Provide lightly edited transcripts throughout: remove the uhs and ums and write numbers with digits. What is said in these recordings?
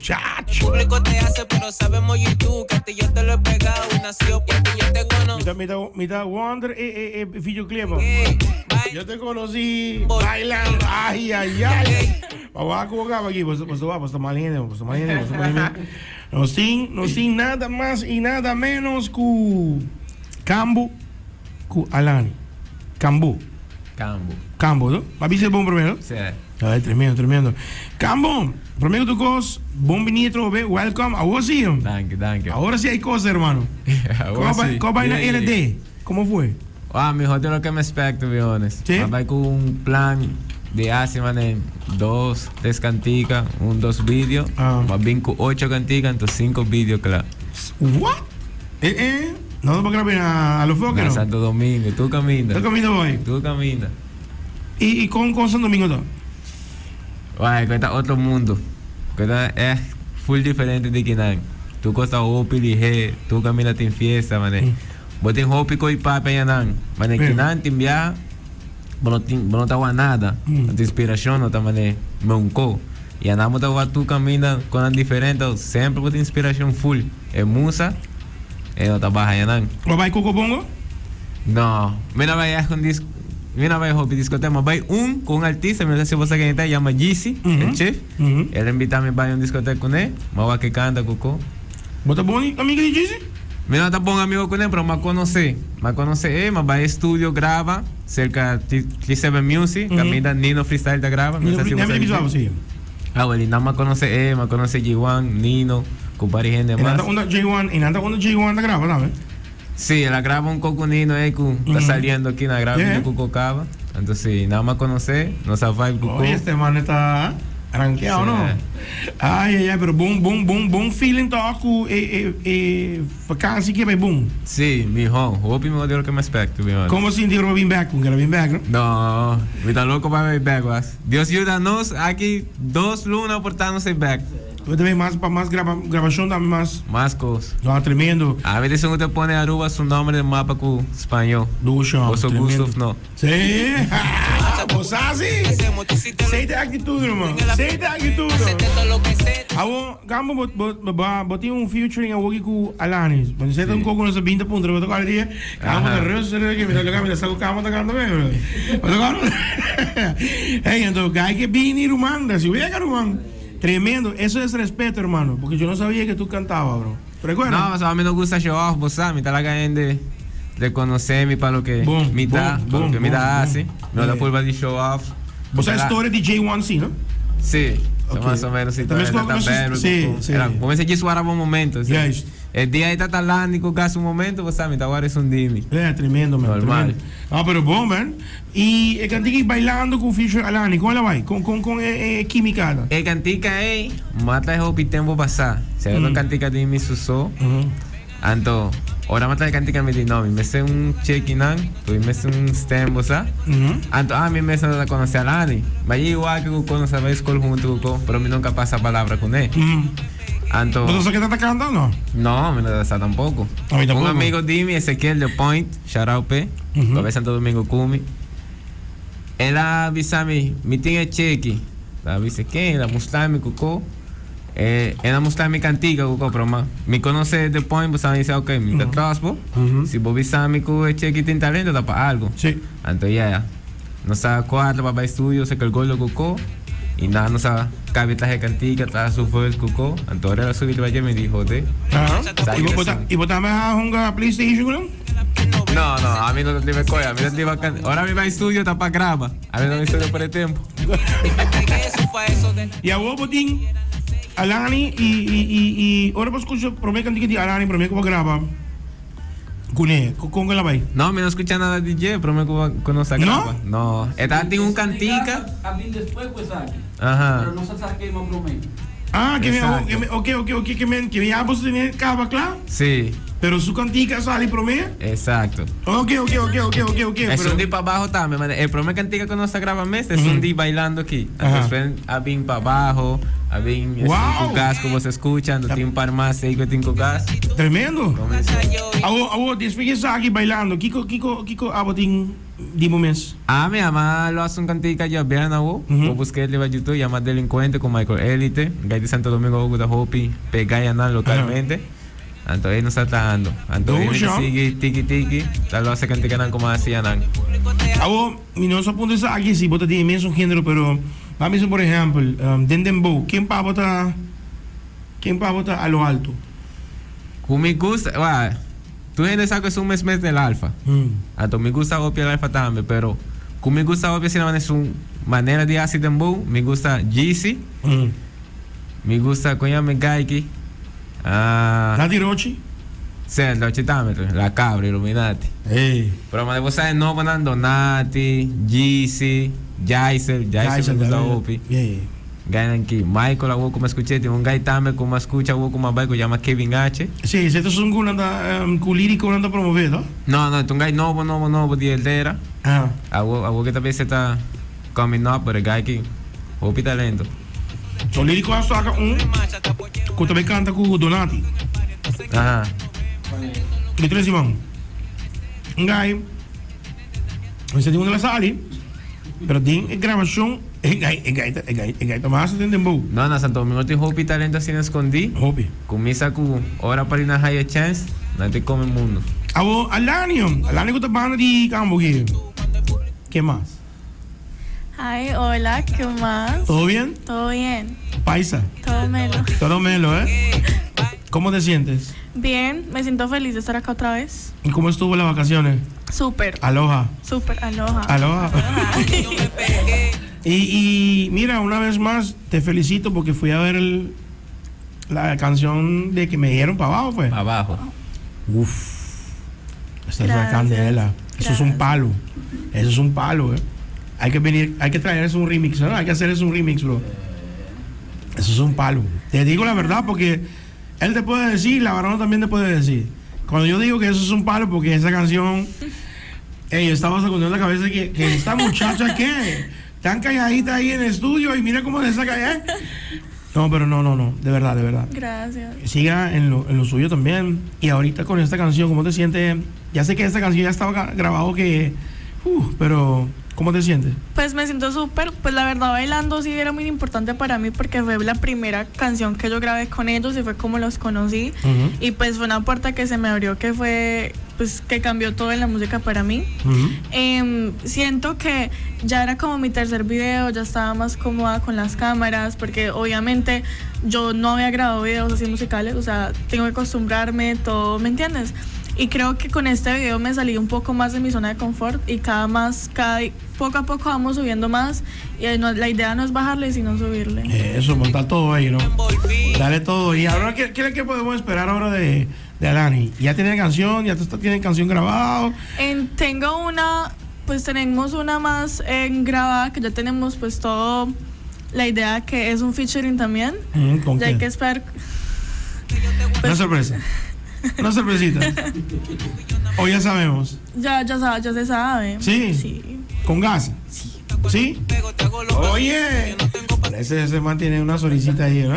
Muchacho. Público te hace, pero sabemos yo y tú que a ti yo te lo he pegado y nació porque yo te conocí. Mi ta, mi ta, mi ta wonder e, e, e videoclip. Yo te conocí bailando. Ay, ay, ay. Pawa ku acaba aquí, pues pues pues mal gente, pues mal gente, pues mal gente. No sin, no sin nada más y nada menos ku Kambu ku Alani. Kambu. Kambu. Kambu, no? Ma bisa bon primero? Sí. Ay, tremendo, tremendo. Kambu, promé ku tur kos, bon bini atrobe, welcome. Awor sí. Danki, danki. Awor sí hay kos, hermano. Awor sí. Kon bai na LD? Komo fue? Wow, mihó di loke mi expect, to be honest. Sí? Mi bai ku un plan di hasi mane dos, tres kantika, un dos video. Ah. Mi a bin ku ocho kantika, anto sinku video kla. What? Eh, eh. No, no pa graba na Alofoke, Na no? Santo Domingo, tur kaminda. Tur kaminda bai. Tur kaminda. I, i kon, kon Santo Domingo ta? Wai, ku ta otro mundo. Ku ta echt full diferente di kinan. Tur kos ta hopi lihé, tur kaminda tin fiesta, mane. Bo tin hopi ko'i papia ayanan. Mane kinan tin biaha, bo no tin, bo no ta wak nada. No tin inspirashon, no ta mane meunko. I anan bo ta wak tur kaminda konan diferente, semper bo tin inspirashon full. E musa, e no ta baha ayanan. Bo bai Coco Bongo? No, mi no bai echt un dis, mi no bai hopi discoteca, mi bai un cu un artista, mi no sa si bo sa ken e ta, e yama Yeezy, el chef. El a invita mi bai un discoteca cune, mi a wak e canta cu cu. Bo ta bon amigo di Yeezy? Mi no ta bon amigo cune, pero mi a conoce, mi a conoce e, mi a bai e studio graba cerca T7 Music, caminda Nino Freestyle ta graba, mi no sa si bo sa ken. Ah, wel, y nan mi a conoce e, mi a conoce J1, Nino, cu par di hende E nan mas. ta unda J1, e nan ta unda J1 ta graba tambe. Sí, el a graba un co cu Nino ey cu ta saliendo aki, nan a graba video cu Cocaba. Anto sí, nan mi a conoce, nos a vibe cu co. Oye, este man ta rankeado, no? Ay, ay, ay, pero bon, bon, bon, bon feeling toch cu e, e, e vakantie ki a bay bon. Sí, miho, hopi miho di loke mi a expect, to be honest. Con bo sinti ora bo bin bek? Bo kere bin bek, no? No, mi ta loco pa bay bek, was. Dios yuda nos, aki dos luna por ta nos ei bek. Bo ta bay mas pa mas graba, grabacion tambe mas. Mas cos. No, tremendo. A mi ta esun cu ta pone Aruba su nomber den mapa cu spaño. Dushi, Boso gusto tremendo. of no. Sí, bo sa si. Sei ta actitud, ruman. Sei ta actitud. Awor, Gambo, bo, bo, bo, bo tin un featuring awoki cu Alanis. Bo sei ta un coco nos a binta puntra, bo ta cual dia. Gambo ta rustig, rustig, mi ta loca, mi ta sa cu Gambo ta canta bien, bro. Bo ta cual. Hey, anto, guy que bini, ruman, da si wega, ruman. Tremendo, eso es respeto, hermano, porque yo no sabía que tú cantaba, bro. ¿Te recuerdas? No, pasobra mi no gusta show off, bo sa, mi ta laga hende reconoce mi pa loke Bon, mi ta, bon, pa loke bon, mi ta bon, haci. bon. Mi no ta Eh. purba di show off. Bo sa Mi ta la- historia di J1 sí, no? Sí, Ok. so mas o menos También historia es ta como- berro, sí, cu- sí. Era, bo mester djis wara bo momento, sí. Juist. E dia ei ta ta landi cu gas un momento, bo sa, mi ta wara esun di mi. Eh, tremendo, man. Normal. Tremendo. Ah, pero bon, man. Y e cantica ei Bailando cu feature Alani, con el a bay? Con, con, con e, e quimica ta? E cantica ei mata e hopi tempo pasá. Si era un cantica di mi suso, anto ora mata e cantica mi di no, mi mester un check nan, mi mester un stem bo sa. Anto ami mes no ta conoce Alani. Ma igual cu conoce bay school hunto cu co, pero mi nunca pasa palabra cu ne. Anto Bo ta sa ke ta ta canta o no? No, mi no ta sa tampoco. A mi tampoco. Un amigo di mi, Ezequiel de Point, shout out p'e, pa bay Santo Domingo cu mi. El a bisa mi, mi tin e cheki. El a bisa, ken? El a mustra mi cu co. El a mustra mi cantica cu co, pero ma mi conoce The Point, bo sa mi dice, ok, mi ta trust bo. Si bo bisa mi cu e cheki tin talento, ta pa algo. Anto, yeah. Nos a cuadra pa bay studio, se cargó lo cu co. Y na nos a cabe traha e cantica, traha su verse cu co. Anto ora el a subi riba dje, mi di, jode. Sa Y bo ta, y bo tambe a hunga PlayStation cu nan? No, no, ami no ta riba e coy, ami ta riba can, ora mi bay studio ta pa graba. Ami no bay studio por e tempo. Y awor bo tin Alani y, y, y, y ora bo scucha prome cantica di Alani prome cu bo graba cune, con el a bay? No, mi no scucha nada di dje prome cu bo, cu nos a graba. No? No, e ta tin un cantica. A bin despues cu esaki. Aha. Pero nos a sa kema prome. Ah, ke mi, Exacto. ke mi, ok, ok, ok, ke men, ke mi ya bo tene caba cla? Sí. Pero su cantica a sali prome? Exacto. Ok, ok, ok, ok, ok, ok. Esun pero di pa abajo tambe, man. E prome cantica cu nos a graba mes, esun di bailando aki. Aha. Despues a bin pa abajo. A bin Wow! ku gas ku boso skucha, anto tin un par mas ei ku tin ku gas. Tremendo. Kominsá. Awo, awo, despues di esaki bailando, kiko, kiko, kiko abo tin di bo mes? Ami ama los un kantika djabièrnè awo, bo busk'é riba YouTube, yama Delincuente ku Michael Elite, gai di Santo Domingo awo ku ta hopi pegá yanan lokalmente. Anto ei nos ta trahando. Anto ei mi ta sigui tiki tiki ta los e kantikanan ku mas yanan. Awo, mi no sa puntra esaki si bo ta den e mesun género, pero ban bisa por ehèmpel, den dembow, ken pa bo ta, ken pa bo ta a lo alto? Ku mi gusta, wak, tur hende sa ku esun mes mes del Alfa. Anto mi gusta hopi el Alfa tambe, pero ku mi gusta hopi asina manera su manera di hasi dembow, mi gusta Jeezy, mi gusta, kon yama e guy aki? Ah. Nati Rochi? Sí, Rochi tambe, La Cabra, Illuminati. Ey. Pero mane bo sa e nombernan Donati, Jeezy, Jaisel, Jaisel mi gusta hopi. Yeah, yeah. Gainan ki Michael awo ku mi a skucha, tin un gai tambe ku mi a skucha awo ku mi a bai ku yama Kevin H. Sí, esei ta esun ku nan ta, ku Lirico nan ta promove, to? No, no, ta un gai nobo, nobo, nobo di Eldera. Ah. Awo, awo ke ta bisa ta coming up, pero e gai ki hopi talento. So Lirico a saca un cu ta bay canta cu Donati. Aha. Di tres siman. Un guy mester tin un de la sali, pero den e grabacion e guy e guy ta e guy e guy ta mas den dembow. No, na Santo Domingo tin hopi talento asina escondi. Hopi. Cuminsa cu ora pa di nan haya chance, nan te come mundo. Awo Alanio, Alanio cu ta banda di Cambo ke ke mas? Hi, hola, ¿qué más? ¿Todo bien? Todo bien. Paisa. Todo melo. Todo melo, ¿eh? ¿Cómo te sientes? Bien, me siento feliz de estar acá otra vez. ¿Y cómo estuvo las vacaciones? Súper. Aloha. Súper, aloha. Aloha. y, y mira, una vez más te felicito porque fui a ver el, la canción de que me dieron para abajo, fue. Pa abajo. Uf. Esta es una candela. Eso es un palo. Eso es un palo, eh. Hay que venir, hay que traer eso un remix, ¿no? Hay que hacer eso un remix, bro. Eso es un palo. Te digo la verdad porque él te puede decir, la varona también te puede decir. Cuando yo digo que eso es un palo, porque esa canción, ey, yo estaba sacudiendo la cabeza que, que esta muchacha qué, tan calladita ahí en el estudio y mira cómo se saca, ¿eh? No, pero no, no, no, de verdad, de verdad. Gracias. Siga en lo, en lo suyo también. Y ahorita con esta canción, ¿cómo te sientes? Ya sé que esta canción ya estaba grabado que... pero, ¿cómo te sientes? Pues me siento súper, pues la verdad bailando sí era muy importante para mí porque fue la primera canción que yo grabé con ellos y fue como los conocí. Y pues fue una puerta que se me abrió que fue, pues que cambió todo en la música para mí. Siento que ya era como mi tercer video, ya estaba más cómoda con las cámaras porque obviamente yo no había grabado videos así musicales, o sea, tengo que acostumbrarme, todo, ¿me entiendes? Y creo que con este video me salí un poco más de mi zona de confort y cada más, cada poco a poco vamos subiendo más y no, la idea no es bajarle sino subirle. Eso, montar todo ahí, ¿no? Dale todo. Y ahora, ¿qué, qué, qué podemos esperar ahora de, de Alani? ¿Ya tiene canción? ¿Ya tiene canción grabada? Tengo una, pues tenemos una más en grabada que ya tenemos pues todo, la idea que es un featuring también. ¿Con Ya hay quién? que esperar. Una sorpresa. Una sorpresita. O ya sabemos. Ya, ya, ya se sabe. Sí. Sí. ¿Con gas? Sí. ¿Sí? Oye. Ese, ese man tiene una sonrisita ahí, ¿no?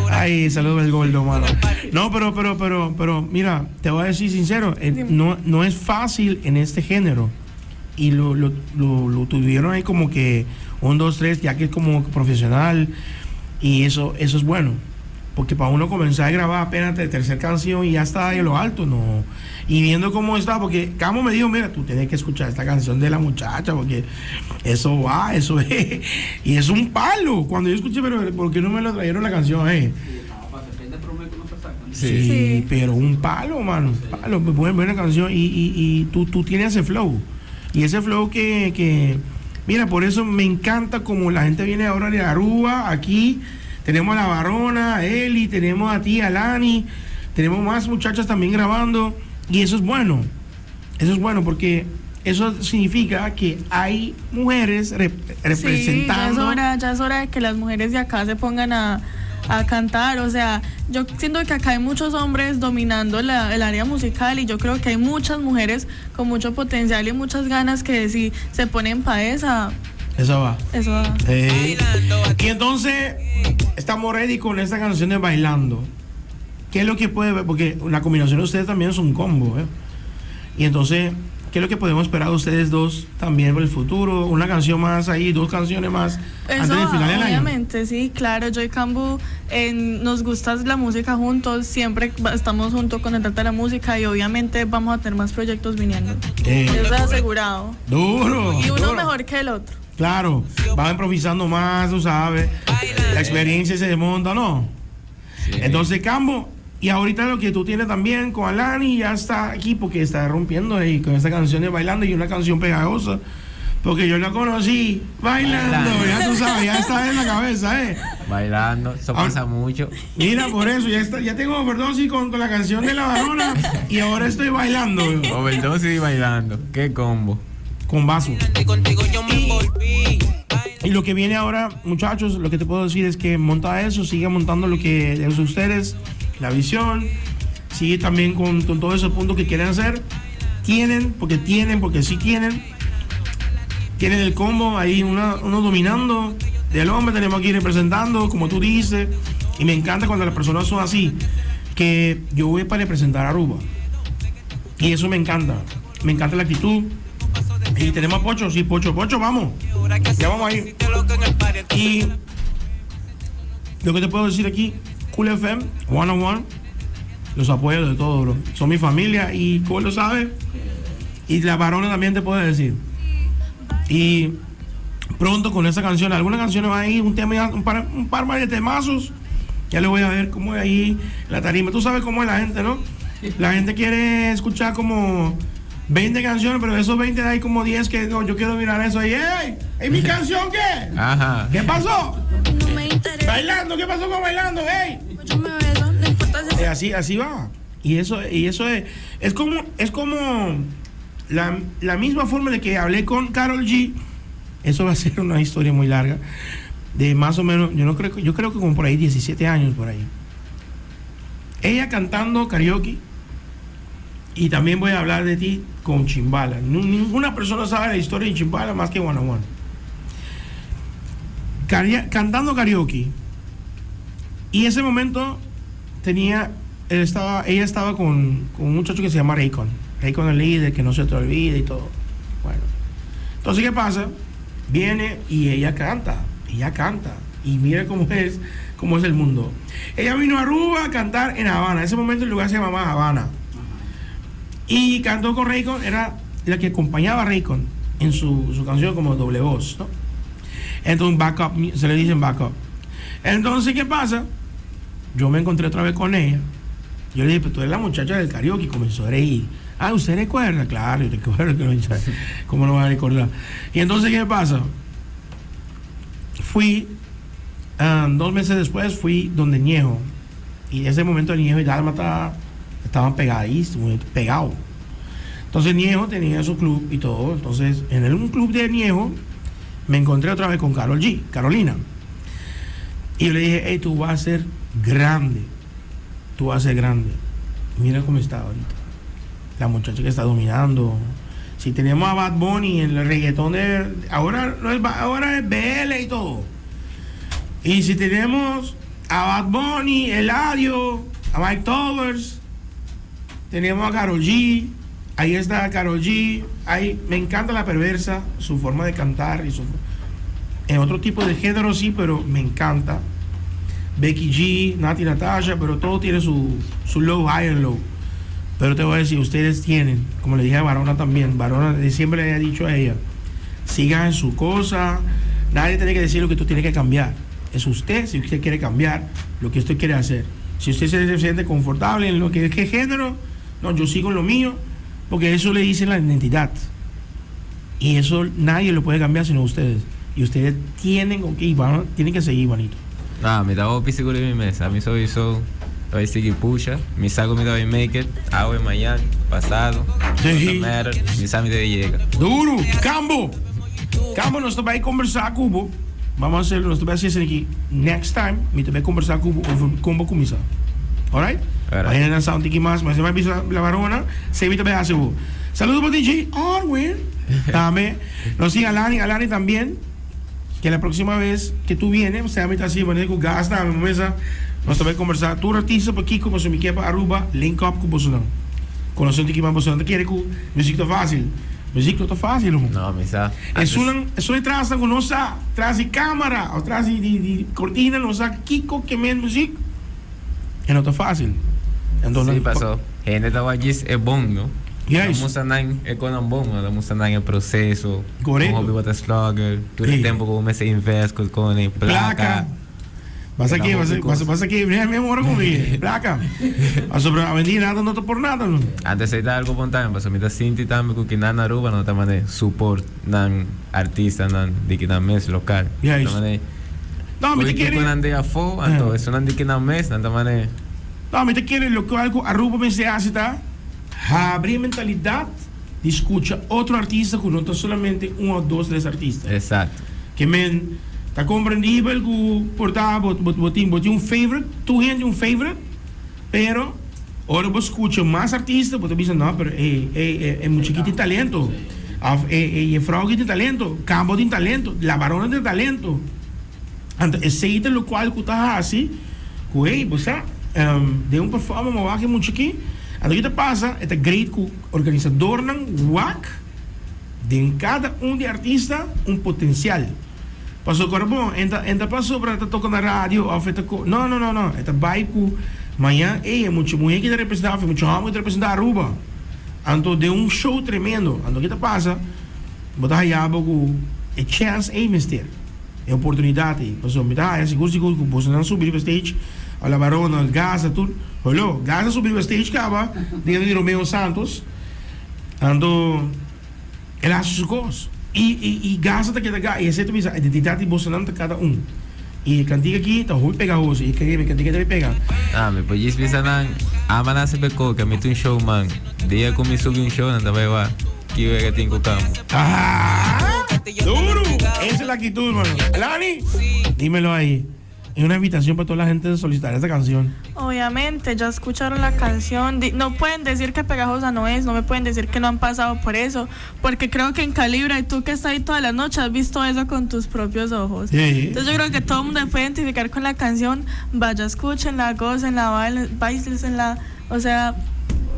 Ay, saludos al gordo, mano. No, pero, pero, pero, pero, mira, te voy a decir sincero, no, no es fácil en este género. Y lo, lo, lo, lo tuvieron ahí como que 1, 2, 3, ya que es como profesional. Y eso, eso es bueno. Porque para uno comenzar a grabar apenas de tercera canción y ya está ahí en lo alto, no. Y viendo cómo está, porque Camo me dijo, mira, tú tienes que escuchar esta canción de la muchacha, porque eso va, eso es. Y es un palo. Cuando yo escuché, pero ¿por qué no me lo trajeron la canción, eh? Sí. Sí, pero un palo, mano. Un palo, buena, buena canción. Y, y, y tú, tú tienes ese flow. Y ese flow que, que. Mira, por eso me encanta como la gente viene ahora de Aruba, aquí. Tenemos a la Varona, a Eli, tenemos a ti, a Lani. Tenemos más muchachas también grabando. Y eso es bueno. Eso es bueno porque eso significa que hay mujeres representando. Sí, ya es hora de que las mujeres de acá se pongan a cantar. O sea, yo siento que acá hay muchos hombres dominando el área musical y yo creo que hay muchas mujeres con mucho potencial y muchas ganas que si se ponen pa' esa. Eso va. Eso va. Ey. Y entonces, estamos ready con esta canción de Bailando. ¿Qué es lo que puede ver? Porque la combinación de ustedes también es un combo, ¿eh? Y entonces, ¿qué es lo que podemos esperar de ustedes dos también para el futuro? Una canción más ahí, dos canciones más Eso, antes del final del año. obviamente, sí, claro. Yo y Cambu nos gusta la música juntos, siempre estamos juntos con el trata de la música y obviamente vamos a tener más proyectos viniendo. Eso es asegurado. Duro. Y uno duro. mejor que el otro. Claro, va improvisando más, tú sabes. La experiencia se desmonta, ¿no? Sí. Entonces, Cambo, y ahorita lo que tú tienes también con Alani ya está aquí porque está rompiendo ahí con esa canción de bailando y una canción pegajosa. Porque yo la conocí bailando, Bailando. ya tú sabes, ya está en la cabeza, ¿eh? Bailando, eso Ahora- pasa mucho. Mira, por eso, ya, está, ya tengo overdosis con la canción de la varona y ahora estoy bailando Overdose y bailando. Qué combo. con vaso. Y contigo yo me envolví. Y lo que viene ahora, muchachos, lo que te puedo decir es que monta eso, sigue montando lo que es de ustedes, la visión, sigue también con todos esos puntos que quieren hacer. Tienen, porque tienen, porque sí tienen. Tienen el combo ahí, uno dominando del hombre, tenemos aquí representando, como tú dices. Y me encanta cuando las personas son así, que yo voy para representar a Aruba. Y eso me encanta. Me encanta la actitud. Y tenemos a Pocho, sí, Pocho, Pocho, vamos. Ya vamos ahí. Y lo que te puedo decir aquí, Cool FM, 101, los apoyo de todo, bro. Son mi familia y Cool lo sabe. Y la varona también te puede decir. Y pronto con esa canción, algunas canciones van ahí, un tema, un par más de temazos. Ya le voy a ver cómo es ahí la tarima. Tú sabes cómo es la gente, ¿no? La gente quiere escuchar como 20 canciones, pero de esos 20 hay como 10 que no, yo quiero mirar eso ahí. ¡Ey! ¿Es mi canción qué? Ajá. ¿Qué pasó? No me interesa, Bailando, ¿qué pasó con bailando? ¡Ey! yo me beso, no importa si Así va. Y eso es como la misma forma de que hablé con Karol G. Eso va a ser una historia muy larga. De más o menos, yo no creo, yo creo que como por ahí 17 años por ahí. Ella cantando karaoke. Y también voy a hablar de ti con Chimbala. Ninguna persona sabe la historia de Chimbala más que One on One. Cantando karaoke. Y ese momento tenía, él estaba, ella estaba con un muchacho que se llama Raycon. Raycon el líder, que no se te olvide y todo. Bueno. Entonces, ¿qué pasa? Viene y ella canta. Ella canta. Y mira cómo es el mundo. Ella vino a Aruba a cantar en Habana. En ese momento el lugar se llamaba Habana. Y cantó con Raycon, era la que acompañaba a Raycon en su canción como doble voz, ¿no? Entonces, un backup, se le dicen backup. Entonces, ¿qué pasa? Yo me encontré otra vez con ella. Yo le dije, pero tú eres la muchacha del karaoke. Y comenzó a reír. Ah, ¿usted recuerda? Claro, yo recuerdo que lo hice. ¿Cómo no va a recordar? Y entonces, ¿qué pasa? Fui, 2 meses después, fui donde Ñejo. Y en ese momento Ñejo y Dálmata estaban pegadísimos, pegados. Entonces Ñejo tenía su club y todo. Entonces, en un club de Ñejo, me encontré otra vez con Karol G, Carolina. Y yo le dije, hey, tú vas a ser grande. Tú vas a ser grande. Mira cómo está ahorita. La muchacha que está dominando. Si tenemos a Bad Bunny en el reggaetón de... Ahora, no es, ahora es BL y todo. Y si tenemos a Bad Bunny, Eladio, a Myke Towers, tenemos a Karol G. Ahí está Karol G. Ahí, me encanta la perversa, su forma de cantar y su, en otro tipo de género sí, pero me encanta. Becky G, Natti Natasha, pero todo tiene su low, high and low. Pero te voy a decir, ustedes tienen, como le dije a Varona también, Varona siempre le he dicho a ella, sigan en su cosa, nadie tiene que decir lo que tú tienes que cambiar. Es usted, si usted quiere cambiar lo que usted quiere hacer. Si usted se siente confortable en lo que es que género, no, yo sigo en lo mío, porque eso le dice la identidad. Y eso nadie lo puede cambiar sino ustedes. Y ustedes tienen con qué ir, van, tienen que seguir, manito. Nah, mi ta hopi sigur di mi mes. Ami sowieso ta sigui pusha. Mi sa cu mi ta make it. Awe, mañana, pasado. Sí. Doesn't matter. Mi sa mi ta yega. Duro, Cambo. Cambo, nos ta bay combersa cu bo. Vamos a hacer, nos ta bay haci aki. Next time, mi ta bay combersa cu bo over con bo cuminsa. Alright? Alright. Vayan a un tiki mas, mas bay bisa la varona, se mi también hace bo. Saludos para DJ Arwin. También. Nos sigue Alani, Alani también. Que la próxima vez que tu vienes, sea mi ta así, manera ku gas na mi mesa, nos ta bai conversa tur artista pa kiko pasobra mi ke pa Aruba link up ku bosonan. Conoce un tiki mas bosonan ta kere ku muziek ta fácil. Muziek no ta fácil hoor. No, mi sa. Esunnan, esun e trasnan ku no sa, tras di camara of tras di di di cortina no sa kiko ke men muziek, e no ta fácil. Enton Sí, nan paso hende ta wak djis e bon, no? Juist. No musta nan e konan bon, no ta musta nan e proceso. Correcto. Kon hopi bo ta struggle, tur e Sí. tempo ku bo mester invest ku kone, Plaka. plaka. Basta Era ke, hopi basta, kos. basta, basta ke, mira, mi ora ku mi, plaka. Pasobra awendia nada no ta por nada, no. Antes ei ta algo bon tambe, pasobra mi ta sinti tambe ku kinan na Aruba no ta mane support nan artistanan di kinan mes lokal. Juist. Ta mane No, mi ta Koe kere. ku nan den afó, anto esunnan di kinan mes nan ta mane. No, mi ta kere lokual ku Aruba mester hasi ta habri e mentalidat di skucha otro artista ku no ta solamente un òf dos tres artista. Exacto. Ke men ta komprendibel ku por ta bo bo tin bo tin un favorite, tur hende tin un favorite, pero ora bo skucha mas artista bo ta bisa no pero e e e mucha aki tin talento òf e e jefrou aki tin talento, Kambo tin talento, La Barona tin talento. Anto esei ta lokual ku ta hasi ku hey bo sa den un performer mi a wak e mucha aki. Anto ki ta pasa e ta great ku organisadornan wak den kada un di artista un potensial. Pasobra ku bon e ta e ta pasobra e ta toka na radio of e ta ko no no no no e ta bai ku mañan ey e mucha muhé ki ta representa of e mucha hòmber ki ta representa Aruba. Anto den un show tremendo. Anto ki ta pasa bo ta haya bo ku e chèns ey mester. E oportunidat ei. Pasobra mi ta haya sigur sigur ku bosonan subi riba stage, a la Barona, Gaza tur. Holo, Gaza subi riba stage kaba dilanti di Romeo Santos. Anto el a hasi su kos. I i i Gaza ta keda ga i esei ta bisa identidat di bosonan ta kada un. I e kantika aki ta hopi pegahoso i kree mi e kantika ta hopi pega. Ah, mi por djis bisa nan, ama nan sebe koke, mi ta un showman. Dia ku mi subi un show nan ta bai wak ki wega tin ku kambo. Ah! Duro! Esa es la actitud, mano. Lani, dímelo ahí. Es una invitación para toda la gente de solicitar esta canción. Obviamente, ya escucharon la canción. No pueden decir que pegajosa no es, no me pueden decir que no han pasado por eso, porque creo que en Calibra y tú que estás ahí toda la noche has visto eso con tus propios ojos. Sí. Entonces yo creo que todo el mundo se puede identificar con la canción. Vaya, escúchenla, gócenla, bailenla, o sea...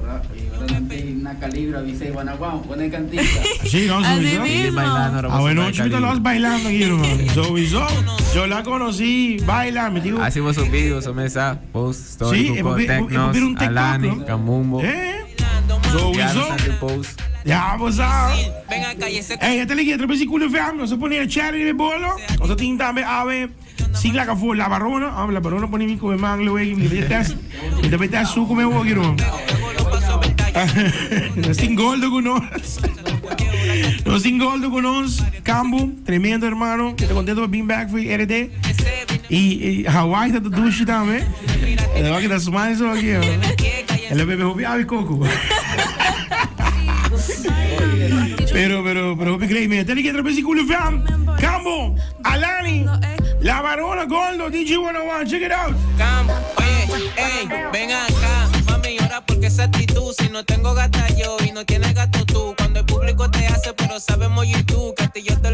Ora, ora nan tin na Calibra bisa e Guanaguao, pone cantica. Sí, no, Así sowieso. mismo. Bailando, ahora Ah, bueno, vamos a chupita los bailando aquí, hermano. Sowieso. Yo la conocí, baila, me digo. Hacemos un video, so mesa, post, story, Sí, sí, eh, papi, Tecnos, eh, papi, un TikTok, Alani, ¿no? Camumbo. Eh, Ya sowieso. no sale post. Ya, vos sabes. Ven acá y ese Ey, esta liga, tres veces FM, no se pone a echar en el bolo. O sea, tin también ave. Sin la café, la barona. Ah, la barona pone mi come mango, güey. Mi test. Mi test su come güey, no. No sin gordo con nos. No sin gordo con nos. Cambo, tremendo hermano. Estoy contento de being back for RD. Y, y Hawaii está dushi también. Le va a quitar su mano eso aquí. El bebé hopi avi coco. Pero, pero, pero, hopi great, man. Tiene que entrar culo fam. Cambo, Alani, La Barona, Goldo, DJ 101. Check it out. Cambo. Oye, ey, ven acá, mami, llora porque esa actitud. Si no tengo gata yo y no tienes gato tú. Cuando el público te hace, pero sabemos yo y tú que a ti yo te